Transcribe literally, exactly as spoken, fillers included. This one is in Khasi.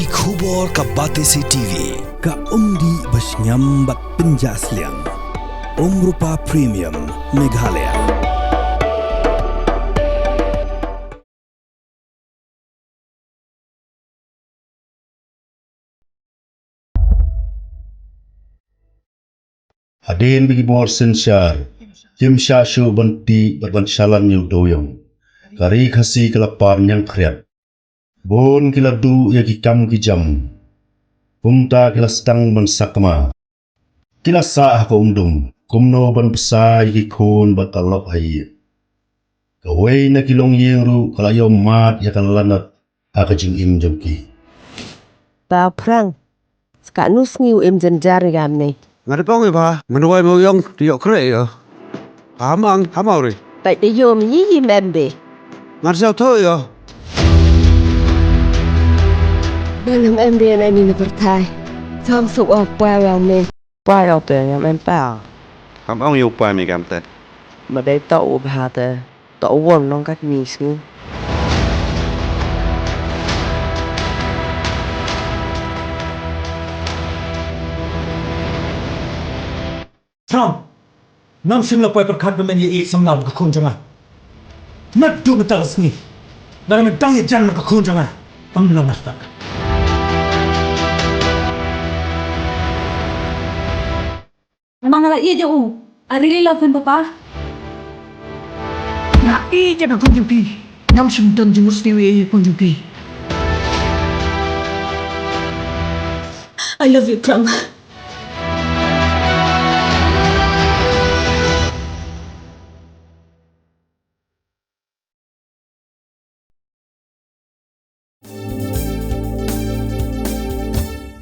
Ki khubor ka Batesi T V, ka umdih ba shngiam bad pynjah sliang. Umrupa Premium, Meghalaya. Hadien ba ki bor synshar kim shah shuh ban tih bad ban shalan ïa u dewïong, ka ri Khasi ka la par ñiangkhriat. Bun ki la duh ïa ki kam ki jam, kumta ki la sdang ban sakma. Ki la sah ha ka umdum kumno ban bsa ïa ki khun bad ka lok ha ïing. Kawei na ki longïing ruh ka la ïoh mad ïa ka lanot ha ka jingim jong ki. Ba Phrang, sa katno sngi u im jynjar ïa me? Nga dep ong ïa ba nga dawai mo ïong te ïoh kre ïa. Ham ang ham au ri. Bai te ïoh me ïi ïi mem be. Nga shu thoh ïa. Ba lem em be na ni na pyrthai. Sam suk ok pwa ïa me. Pwa ïa te ngam em pa. Ham ong ïa u pwa me kam te. Ma dei to u bha te. To u won nong kat mi sngi. Phrang, ngam shym la poi pyrkhat ba men ïa ïeit samla bad ka khun jong nga. Naduh mynta ka sngi lada men dang ïajan bad ka khun jong nga, ym long nga stak. Mama, nga la ïeit ïa u. I really love him, Papa. Nga ïeit ïa ka khun jong phi. Ngam shym don jingmut sniew ïa ka khun jong phi. I love you, Phrang.